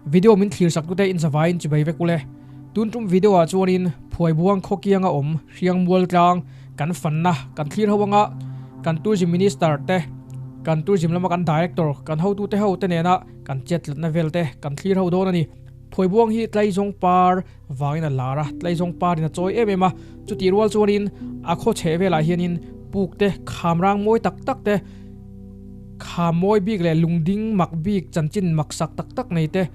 Video min thlir sak tute in zavaiin chibai vek ule. Tun tum video ah chuanin Phuaibuang khawkianga awm Hriangmual tlang kan fanna kan thlir ho anga kan Tourism Minister te, kan Tourism lama kan Director, kan hotute ho te nena kan chetlatna vel te kan thlir ho dawn a ni. Phuaibuang hi Tlaizawng par vangin a lar a, Tlaizawng parin a chawi em em a, chutih rual chuanin a khaw chheh velah hianin puk te, khamrang mawi tak tak te, Kha mawi bik leh lungding mak bik chanchin mak sak tak tak nei te,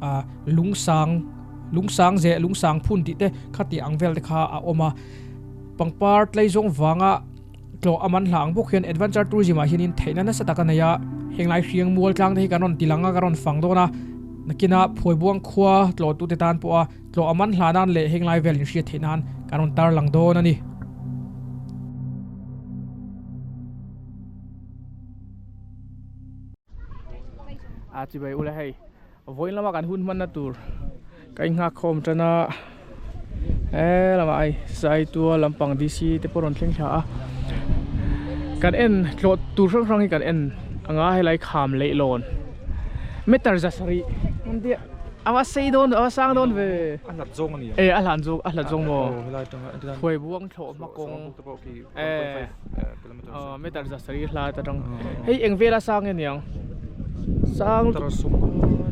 ah lungsang, lungsang zeh, lungsang phun tih te kha tih ang vel te kha a awm a. Pangpar tleizawng vanga tlawh a man hla ang bawk hian adventure tourism ah hianin theihna nasa tak a nei a. Henglai hriang mual tlang te hi kan rawn ti lang a, kan rawn fang dawn a. Nakina Phuaibuang khua tlawhtute tan pawha tlawh a man hla nan leh henglai vel inhriat theih nan kan rawn tarlang dawn a ni. A chibai ula hei vawiin lama kan hun hmanna tur ka inghak khawm tan a he lamah hei Saitual lampang D_C te pawh a rawn thleng thla a kan en tlawh tur hrang hrang hi kan en anga helai kham leihlawn meter za sarih an tia. A va sei dawn a va sang dawn ve. A hlat zawng a ni ang. E a hlan zawng a hlat zawng maw. Aw helai atanga entir nan. Phuai buang thlawh hma kawng. Te pawh khi 1.5 kilometers. Aw meter za sarih hlat atang. Hei eng vela sang nge niang. Sang. Meter sawm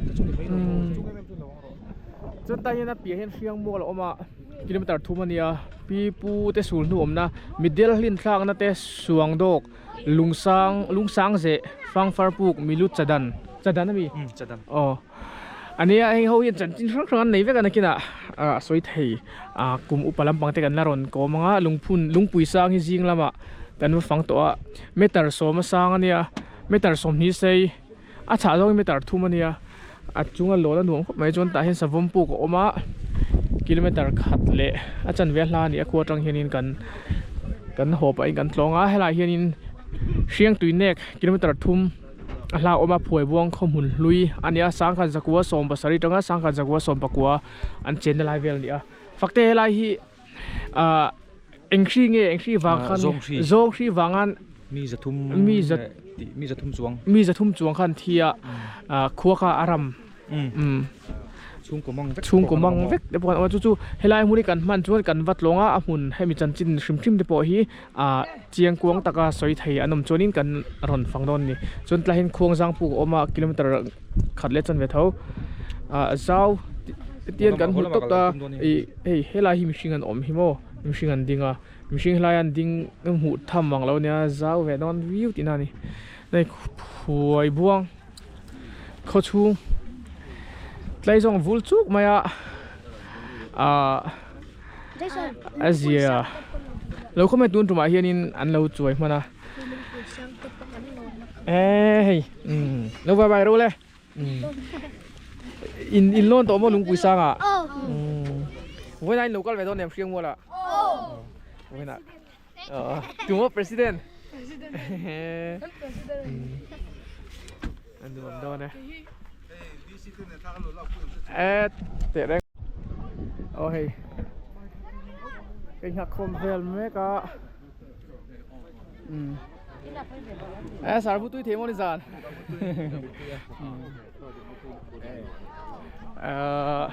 te chu ni mai lo maw. Chung em em chu ni lo ang rawh. Chuan tah hian a piah hian hriang mual a awm a kilometer thum a nia pi pu te sul hnu awmna mitdel hlin thlakna te suang dawk lungsang lungsang zeh fangfar puk milu chadan chadan a mi. Chadan. Aw. Ania heng ho hian chanchin hrang hrang an nei vek a nakinah ah a sawi thei ah kum upa lampang te kan la rawn kawm ang a lungphun lungpui sang hi zing lamah kan va fang tawh a meter sawm a sang ania meter sawmhnih sei a chhah zawng hi meter thum ania a chunga lawn a nuam khawp mai chuan tah hian savawm puk a awm a kilometer khat leh a chanve a hla a ni a khua atang hianin kan kan haw pahin kan tlawng a helaiah hianin hriangtui nek kilometer thum. A hla awm a phuai buang khaw hmun hlui a ni a sangkhat zakua sawm pasarih atanga sangkhat zakua sawm pakua an chenna lai vel a ni a fakte helai hi ahh eng hri nge eng hri vang khan zawng hri vang an mi zathum mi za mi zathum chuang mi zathum chuang khan thi a ahh khua kha a ram umm chhungkaw mang vek chhungkaw mang vek te pawh kan awm a chu chu helai hmun hi kan hman chuan kan va tlawng a a hmun hemi chanchin hrim hrim te pawh hi ah chiang kuang taka sawi thei an awm chuanin kan rawn fang dawn a ni chuan tlai hian khuang zang puk a awm a kilometer khat leh chuan ve tho ah zau tian kan hmu tawp ta ih hei helai hi mihring an awm hi maw mihring an ding a mihring helai an ding hmuh tham ang lo ania zau ve dawn viau tihna a ni hei phuai buang khaw chhung tlai zawng vul chuk mai a ah a zia lo khawm e tun tumah hianin an lo chuai hman a e hei umm lo vai vai ro le in in lawn tawh maw lungpui sangah umm vawiinah in lo kal ve dawn em hriang mualah vawiinah Tumaw president an nuam dawn e e teh reng aw hei ka inghak khawm vel mek a um e sarbu tui thei maw ni zan ah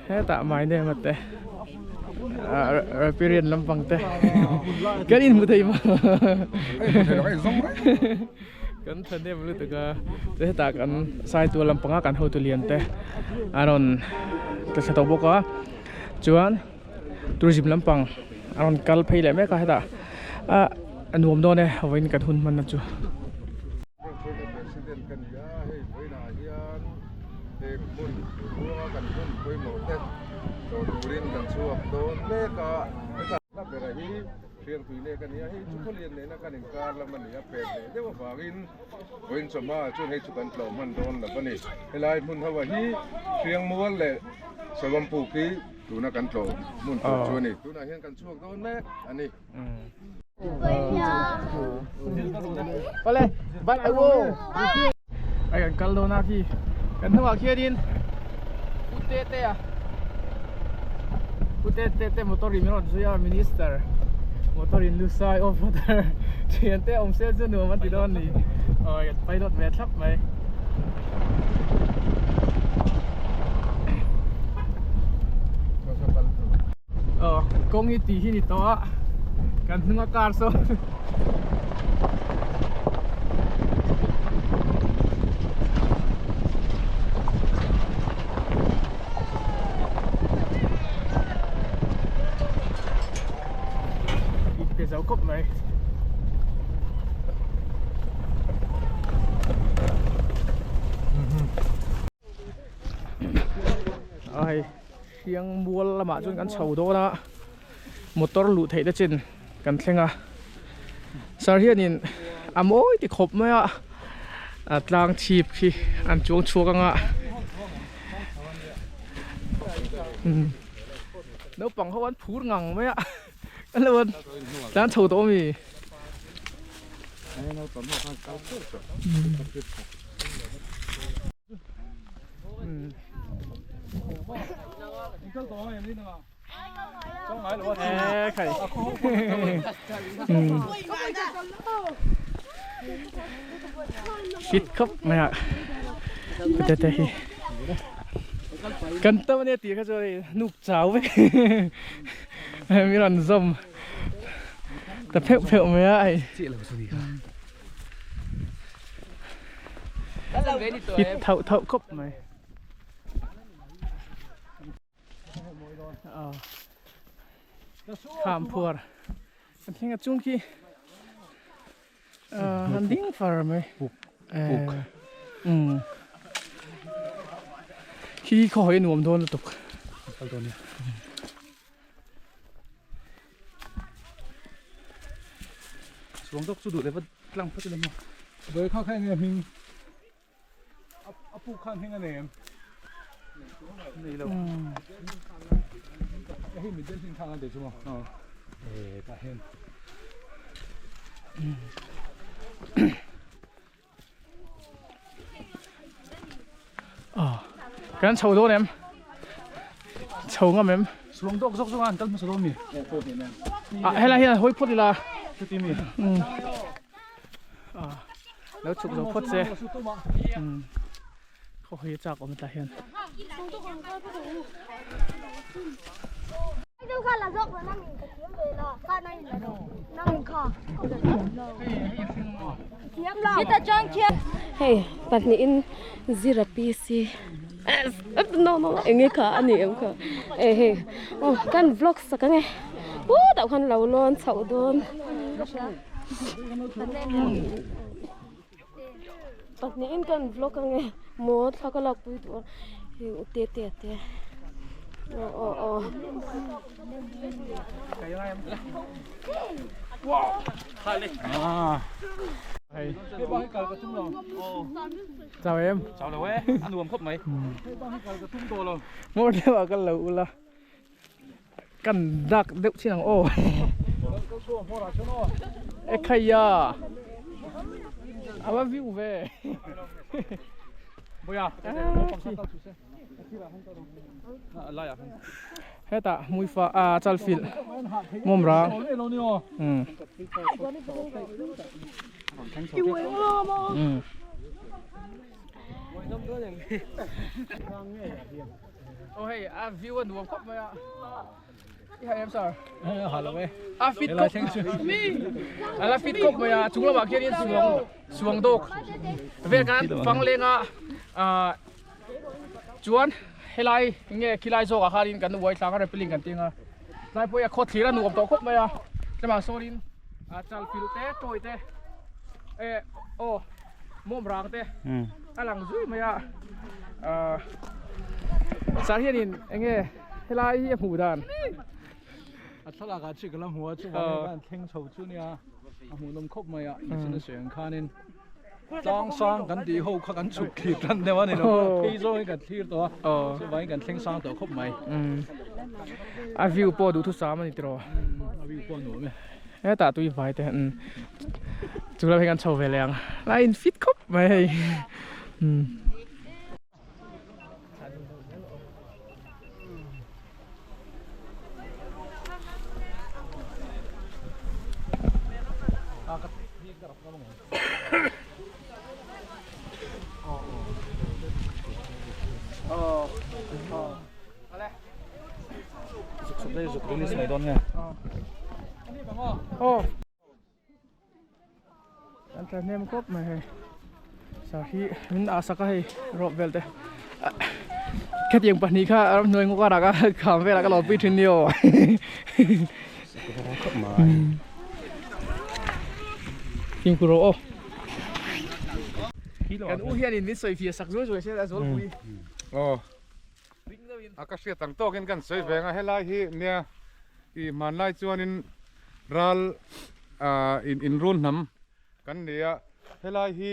hetah my name a te period lampang te kan inhmu thei maw kan thahnem lutuk a chuan hetah kan saitual lampanga kan hotu lian te a rawn tla thla tawh bawk a chuan tourism lampang a rawn kal phei leh mek a hetah ah a nuam dawn e vawiin kan hun hmanna chu. Heng hmun ruanga kan hmun pawimawh te tlawh turin kan chhuak dawn mek a, hetah hla bera hi Hriangtui lek a ni a, hei chu khawlian nena kan inkar lam a ni a, pek leh deuh avangin vawiin chawhma ah chuan hei chu kan tlawh hman dawn lo a ni. Helai hmun ho ah hi Hriangmual leh Sawampuk hi tuna kan tlawh hmun tur chu a ni, tunah hian kan chhuak dawn mek a ni. Awle bye bye wo ai kan kal dawn a khi kan hnungah khianin u te te a u te te te motor in min rawn zui a minister motor in lusai off roader thian te awm se chu nuam an ti dawn a ni awi kan pilot ve thlap mai. Aw kawng hi tih hi ni tawh a kan hnung a car saw Inpe zo khawp mai. A hei hriang mual lamah chuan kan chho dawn a motor luh theih te chin kan thleng a sir hianin a mawi ti khawp mai a a tlang chhip khi an chuang chhuak ang a naupang ho an phur ngang mai a an lo an tlan chho tawh ami. Hit khawp mai a te te hi kan tam ania tih kha chu hei nuk chau vek mi rawn zawm ta pheuh pheuh mai a hei. Hit thauh thauh khawp mai. Kham phuar kan thleng a chung khi han ding far mai puk puk um khi khaw hawi nuam dawn lutuk kal dawn nia Suang dawk chu duh leh va tlang phawt ila maw Dawih kha kha enge hming A puk khan hming a nei em? Nei lo. Hei mi den hming thang an tih chu maw? Aw. E tah hian. Aw. Kan chho dawn em? Chho ngam em? Suang dawk zawk zawk a an kal hmasa dawn mi? Ah helai hian hawi phawt ila. Chuti mi? Lo chhuk zo phawt che khaw hawi a chak awm tah hian. Hei pahnih in zira PC no no enge kha a ni em kha eh hei aw kan vlog sak ang e putah khan lo lawn chhoh dawn. Pahnihin kan vlog ange maw thla ka lak pui duh a heng u te te te aw aw aw. Chào em. Chào lo e, a nuam khawp mai. Maw deuh ah ka lo ula. Kan dak deuh chin ang aw. E khaiya. Ava view ve. Boya. Hetah hmuifa a chalfilh mawm rang. Um. Um. Aw hei a view a nuam khawp mai a i hai em sir ha lo e a fit khawp a la fit khawp mai a chung lamah khianin suang suang dawk vel kan fang leng a ah chuan helai nge khilai zawkah khanin kan uai tlang a rappelling kan teng a tlai pawh hi a khawthlir a nuam tawh khawp mai a tlema sawnin a chal filh te tawi te eh aw mawm rang te a lang zui mai a ahh sir hianin eng nge helai hi a hmuh dan a thlalak ah chick a la hmu a chuvangin khan thleng chho chu nia a hmuhnawm khawp mai a machine a sawi ang khanin tlang sang kan tih ho kha kan chhuk thlir tan deuh a ni lo phei zawngin kan thlir tawh a chuvangin kan thleng sang tawh khawp mai a view pawh duhthusam a ni tiraw a view pawh a nuam e. Hetah tui vai te an chu lam hi kan chho ve leh ang a in fit khawp mai hei umm. Release mai dawn nge. Aw. Kan tla hnem khawp mai hei. Sar hi min ah sak a hei rawp vel te. Khatiang pahnih kha ramhnuai ngawk a rak a kham velah ka lo pui thin ni aw. Fimkhur rawh aw. Kan u hianin min sawi fiah sak zuai zuai se a zualpui. Aw. A ka hriat ang tawkin kan sawi ve ang a, helai hi nia ih hmanlai chuanin ral ah in inrun hnam kan ni a, helai hi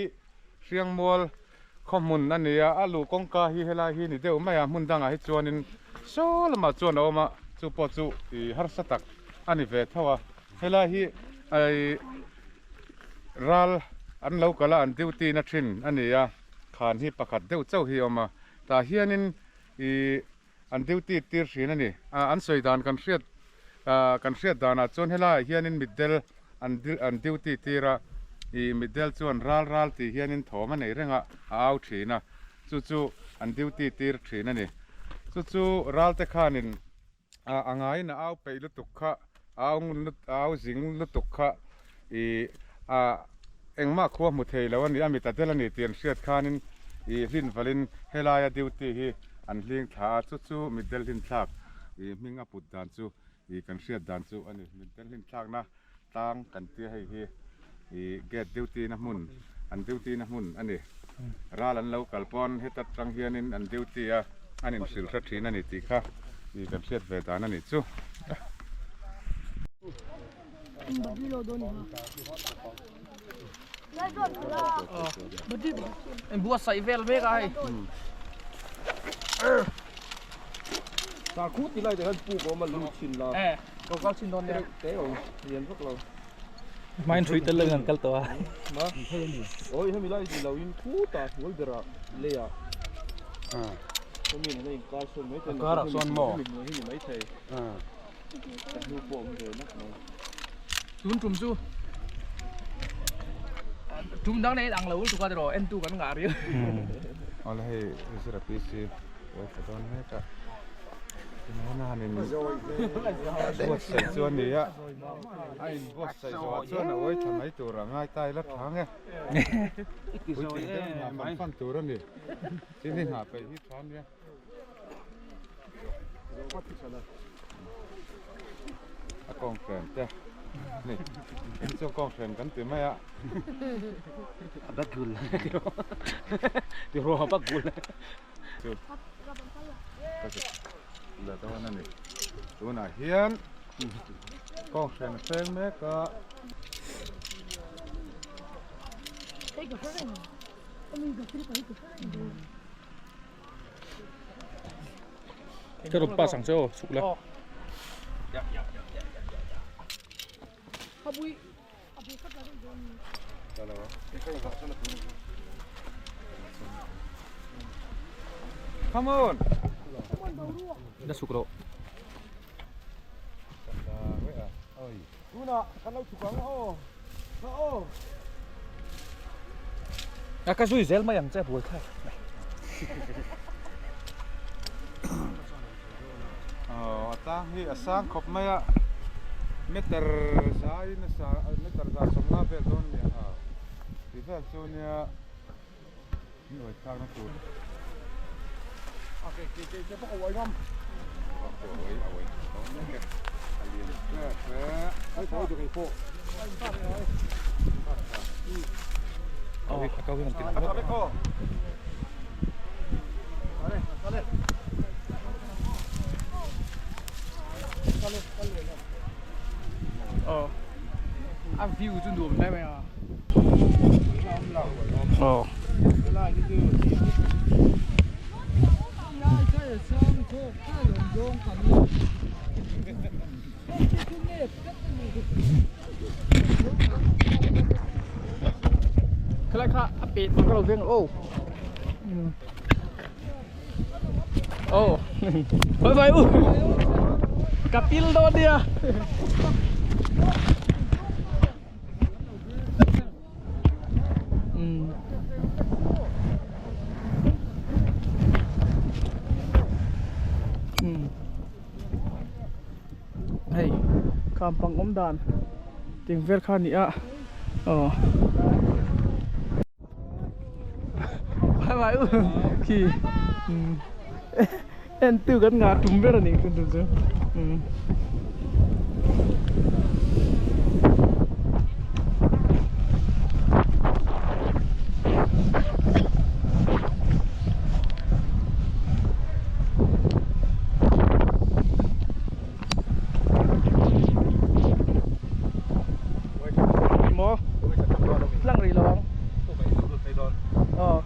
Hriangmual khaw hmun a ni a, a luh kawngka hi helai hi ni deuh mai a, hmun dangah hi chuanin saw lamah chuan a awm a, chu pawh chu ih harsa tak a ni ve tho a, helai hi ih ral an lo kal a an duty na thin a ni a, khan hi pakhat deuh chauh hi a awm a. Tah hianin ih an duty tir hrin a ni. An sawi dan kan hriat kan hriat danah chuan helaiah hianin mitdel an an duty tir a, ih mitdel chuan ral ral tih hianin thawm a nei reng a, a au thin a, chu chu an duty tir thin a ni. Chu chu ralte khanin a ngaiin a au peih lutuk kha, a au ngun a au zing lutuk kha ih a engmah khua hmu thei lo a ni, a mit a del a ni tih an hriat khanin ih hlin valin helaia duty hi an hling thla a, chu chu mitdel hlinthlak ih hming a put dan chu ih kan hriat dan chu a ni. Mitdel hlinthlakna tlang kan tia hei hi ih gate duty na hmun an duty na hmun a ni. Ral an lo kal pawn heta tang hianin an duty a an inhrilh hre thin a ni tih kha ih kan hriat ve dan a nih chu. Buatsaih vel mek a hei. Tar khu ti lai te khan puk awm a lu chhin la. Eh, ko kal chhin dawn nia. Te awm lian vak lo. Main thui tel lo in an kal tawh a. Ma. Oi hemi lai ti lo in khu ta hnuai berah leiah. Hemi nena in kar sawn mai thei. Kar ah sawn maw? Hemi hnuai hi ni mai thei. Ka hnu pawh awm ve nak mai. Tun tum chu tum dang nei ang lo lutuk a tiraw en tu kan ngah riau. Awle hei zira PC uai tha dawn mek a tinghana han in buatsaih chu a ni a a in buatsaih zawh ah chuan a uai tha mai tur a ngai ta ila tha nge puitling deuh nghah fan fan tur a ni tin hi nghah peih hi tha ania. A kawng hren te ni in chu kawng hren kan ti mai a a bag gul ti ro a bag gul chu ka zet la dawn a ni tunah hian kawng hren a hreng mek a. Cái rụp ba sẵn cho sụp lên. Come on. Đã sụp rồi. A ka zui zel mai ang che buai thlak. Aw a tlang hi a sang khawp mai a meter zai nasa meter za sawmnga vel dawn a ni a tih vel chu nia in uai thlak na tur a ke ke ke ke pawh a uai ngam a uai a uai dawn mek e a lian hle A view chu nuam hle mai a. Khalai kha a pet ka lo veng oh oh bye bye u kapil dawn nia Kham pang awm dan ting vel kha a ni a aw bye bye u khi en tu kan ngah tum ber a ni tun tum chu umm. Maw tlang rih lo ang aw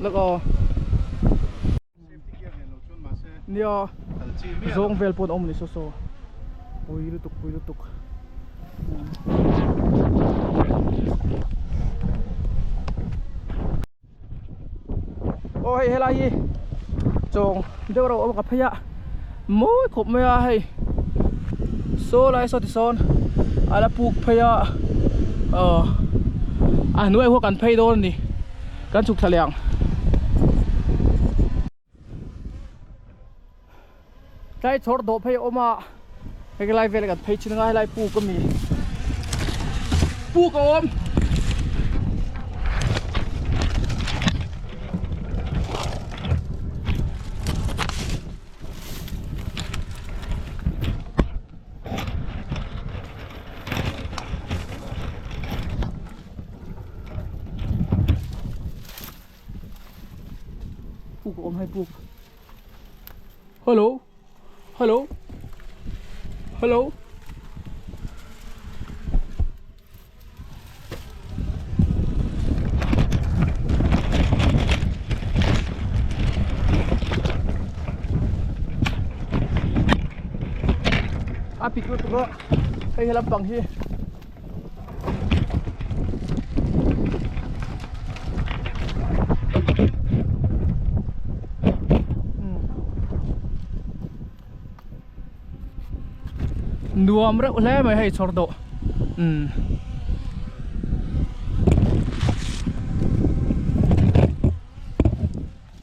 lak aw nia zawng vel pawn a awm a ni saw saw pui lutuk pui lutuk. Aw hei helai hi chawng deuh reuh a awm a ka phei a mawi khawp mai a hei saw lai saw tisawn a la puk phei a aw a hnuai huak an phei dawn a ni kan chhuk thla leh ang. Tlai chhawr dawh phei a awm a heng lai vel kan phei chin anga helai puk a mi puk a awm puk a awm hei puk Hello Hello Hello A pik lutuk a hei he lampang hi Nuam reuh hle mai hei chhawr dawh umm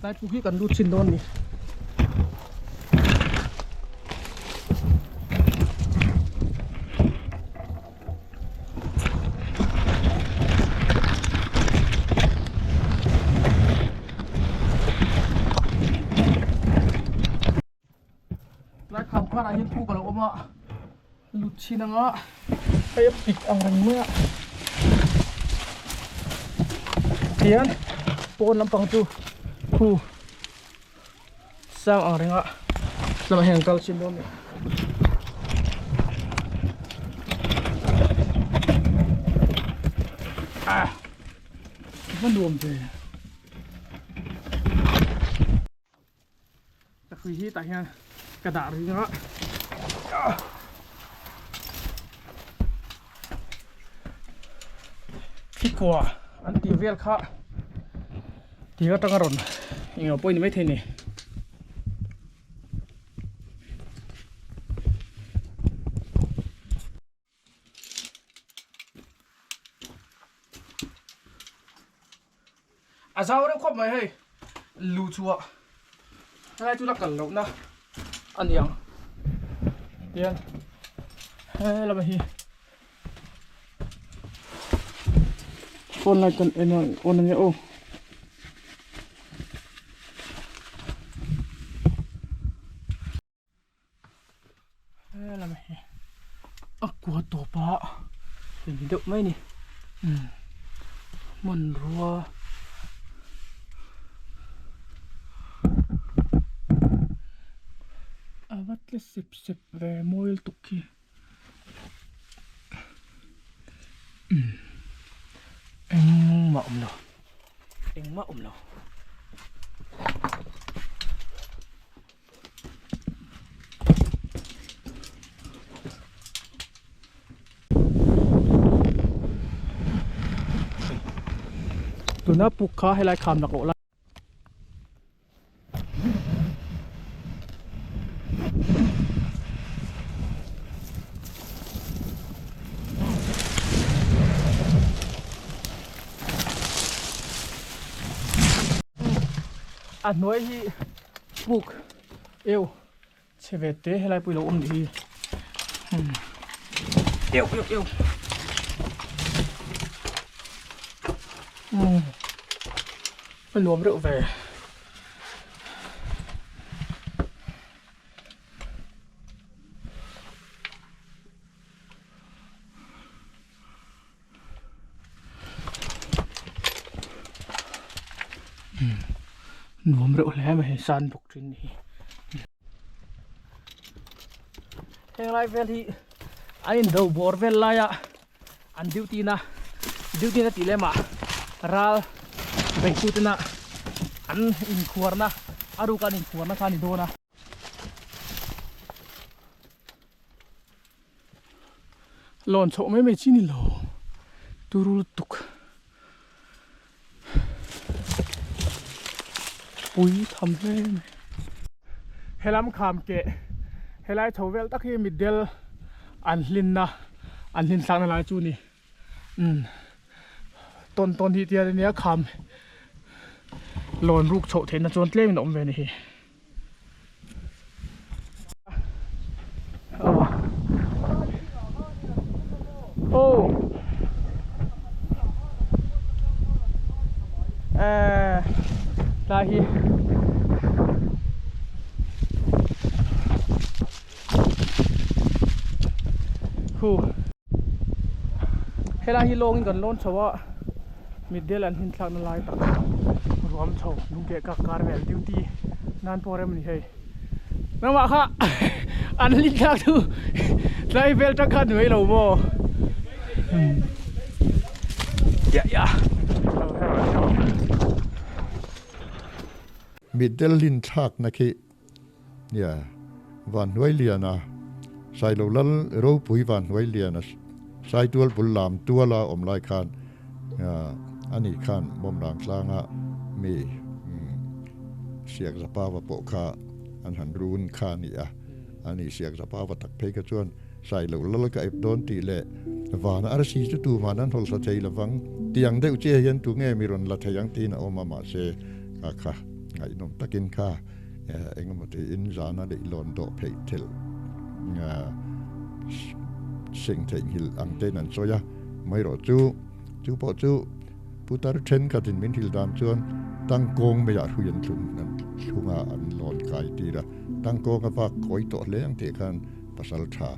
Tlai puk hi kan lut chhin dawn a ni. Tlai kham kharah hian puk a lo awm a lut chhin anga hei a pik ang reng mai a tihian pawn lampang chu khu Sang ang renga lamah hian an kal chin dawn a ni. Ah va nuam ve. Ka hrui hi tah hian ka dah ring a. Thikua an tih vel kha tih atanga rawn engemaw pawh a ni maithei a ni. A zau reuh khawp mai hei lu chhuah helai chu la kal lohna a ni ang tihian he lamah hi phone light kan en a on ania aw. Helam hi a kua tawp a hei deuh mai a ni umm hmanrua a va tle sep sep ve mawi lutuk khi umm engmah awm lo engmah awm lo. Tuna puk kha helai kham lak loh lai a hnuai hi. Puk eu chhe ve te helai pawh i lo awm nih hi eu eu eu umm a nuam reuh ve. Nuam reuh hle mai hei san bawk thin hi heng lai vel hi an in do bawr vel laia an duty na duty na tih lemah ral beitu tena an inkhuarna a ruka an inkhuarna kha a ni dawn a. Lawn chhoh mai mai chi ni lo turu lutuk pui tham hle mai helam kham keh helai chho vel tak hi mitdel an hlinna an hlin thlakna lai chu a ni umm tawn tawn hi tial ania kham lawn ruk chhoh theihna chuan tlem in a awm ve a ni hi. Tlai hi khu helai hi lawngin kan lawn chho a mitdel an hmin thlakna lai tak ruam chho lungkeh kak kar vel duty nan pawh rem a ni hei nangmah kha an hlim thlak chu tlai vel tang khan ni mai lo maw Mitdel hlin thlakna khi Nia, Vanhnuailiana, Sailo Lal ropui Vanhnuailiana Saitual bul lam tuala awm lai khan ani khan Bawmrang tlanga mi Siakzapava pawh kha an han run kha a ni a. Ani Siakzapava tak phei kha chuan Sailo Lal ka ep dawn tih leh Vana arsi chu tuman an hawlhla thei lovang tiang deuh chiah hian tunge mi rawn la thei ang tiin a awm a mahse kha kha ngaihnawm takin kha Engemaw tiin zana leh lawn dawh pheih thelh seng theihnghilh ang tein an sawi a, amaherawh chu chu pawh chu putar thenkhatin min hrilh dan chuan tangkawng meiah hrui an thlung an thlung a, an lawn kai tir a, tangkawng a vak kawi tawh hle ang tih khan pasal tha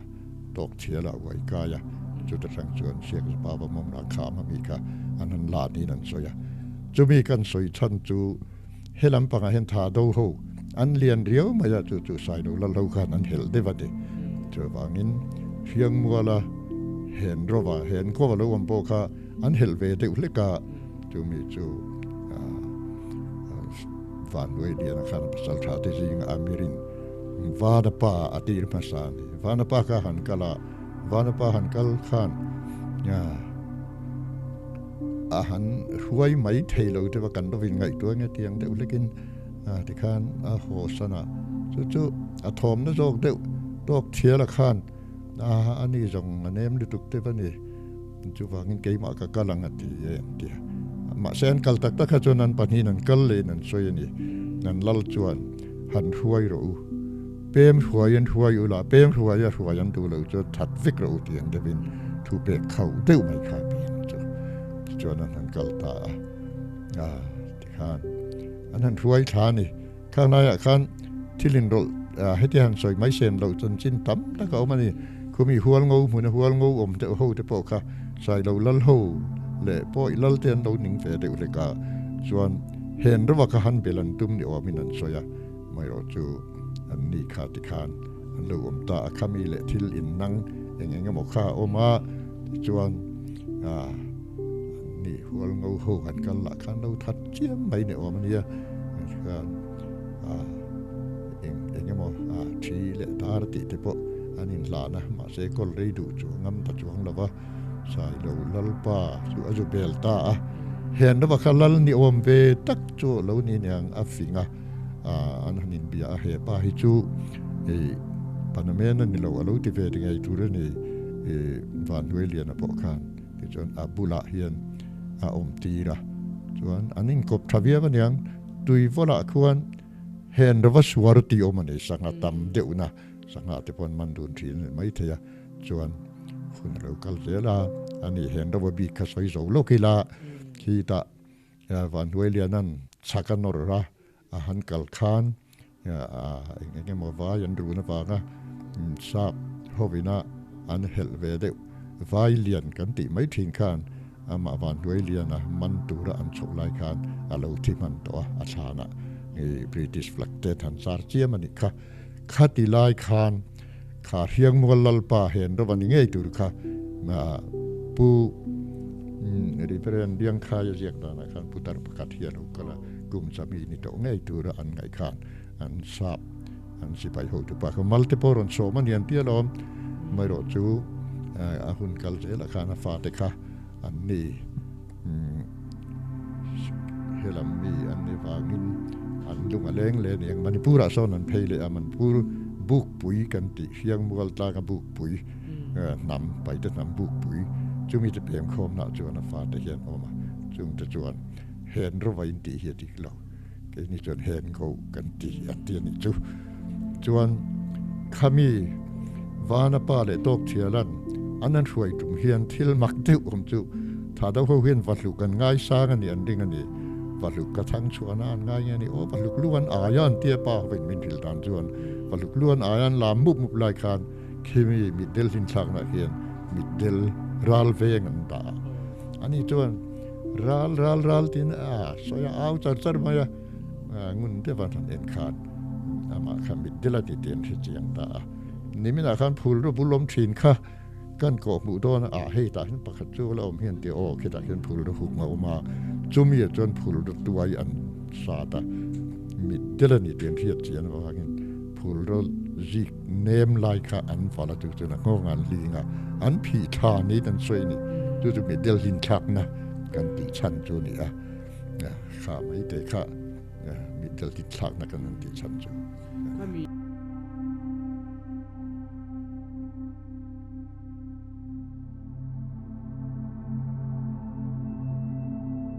tawk chhiala a uai kai a, chuta tang chuan Siak Zapa mawng rah kham ami kha an han la niin an sawi a, chumi kan sawi chhan chu. He lampangah hian tha do ho an lian riau mai a, chu chu Sailo lal ho khan an helh deuh a ni. Chuvangin Hriangmuala hen rova hen kawva lo awm pawh kha an helh ve deuh hlek a, chumi chu Vanluai Liana khan a pasal tha te zinga Amirin Vanapa a tir hmasa a ni. Vanapa kha han kal a, Vanapa han kal khan A han hruai mai thei lo te va kan lovin ngaihtuah nge tiang deuh hlekin tikhan a haw san a, chu chu a thawmna zawk deuh tawk thial a khan a ni zawng a nem lutuk te va ni, chuvangin keimah ka kal ang a ti e an ti a. Mahse an kal tak tak kha chuan an pahnihin an kal leh in an sawi a ni, an lal chuan han hruai rawh u, pem hruai an hruai u la, pem hruai a hruai an duh loh chuan that vek rawh u tih ang deuhin thu pek khauh deuh mai kha a pian chu. Tichuan an han kal ta a, a tikhan an han hruai thla a ni. Khang laiah khan thil inrawlh heti han sawi mai sem loh chanchin tam tak a awm a ni. Khumi hual ngo hmuna hual ngo awm deuh ho te pawh kha Sailo lal ho leh pawh i lal te an lo ning ve deuh hlek a, chuan hen rova kha han bel an tum ni awmin an sawi a. Amaherawh chu an ni kha tikhan an lo awm ta a, khami leh thil innang eng eng emaw kha a awm a, tichuan an ni hual ngo ho han kal lah khan lo that chiam mai ni awm a nia, tikhan eng eng emaw thi leh dar tih te pawh an inhlan a, mahse kawl rei duh chu a ngam ta chuang lo va, Sailo Lalpa chu a zu bel ta a, hen rova kha lal ni awm ve tak chu lo ni niang a fing a. An han inbia a, he pa hi chu Panamen a ni lo, a lo ti ve ti ngei tur a ni Vanhnuailiana pawh khan tichuan a bulah hian a awm tir a, chuan an inkawp tha viau aniang, Tuivawlah khuan Hen rova suar tih awm a ni, sangha tam deuhna sangha te pawh an man dun thin a ni maithei a, chuan hun a lo kal zel a, ani hen rova bik kha sawi zo lawk ila khitah Vanhnuailianan chhak a nawr a, a han kal khan eng eng emaw vai an run avanga sap hovina an helh ve deuh vai lian kan tih mai thin khan amah Vanhnuailiana man tura an chhoh lai khan a lo thi hman tawh a, a thlanah British flag te an han zar chiam a nih kha. Khati lai khan kha Hriangmual Lalpa hen rawh a ni ngei tur kha Pu Reverend Liangkhaia ziak danah khan putar pakhat hi a lo kal a, kum chami ni tawh ngei tura an ngaih khan an sap an sipai hotu pa kha mal te pawh rawn sawm a ni an ti alawm. Amaherawh chu a hun kal zelah khan a fate kha an ni. Helam mi an ni vangin an lung a leng leh aniang. Manipur ah sawn an phei leh a, Manipur bukpui kan tih Hriangmual tlanga bukpui hnam, Paite hnam bukpui chumi te pem khawmna chuan a fate hian awm a, chungte chuan hen rawva in tih hi a dik lo, keini chuan hen go kan ti an ti a nih chu. Chuan khami Vana pa leh tawk thialan an an hruai tum hian thil mak deuh awm chu tha deuh ho hian vahluk an ngai sang a ni an ring a ni. Vahluk ka thang chhuahna an ngai nge a ni. Aw vahluk lu an aia an tia pa hovin min hrilh dan chuan vahluk lu an aia an lam mup mup lai khan khimi mitdel hlinthlakna hian mitdel ral veng an dah a. Ani chuan ral ral ral tiin a sawi a au char char mai a. Ngun deuh a han en khan amah kha mitdel a ti tih an hre chiang ta a. Niminah khan phul ru bul awm thin kha kan kawh hmuh dawn a, ah hei tah hian pakhat chu la awm hian tih aw khitah khian phul ru huk a awm a, chumi ah chuan phul ru tuai an sat a, mitdel a ni tih an hriat chian avangin phul ru zik nem lai kha an val a chu chuan a nghawng an hling a, an phih tha niin an sawi a ni. Chu chu mitdel hlinthlakna kan tih chhan chu a ni a. Kha mai te kha mitdel tithlakna kan han tih chhan chu.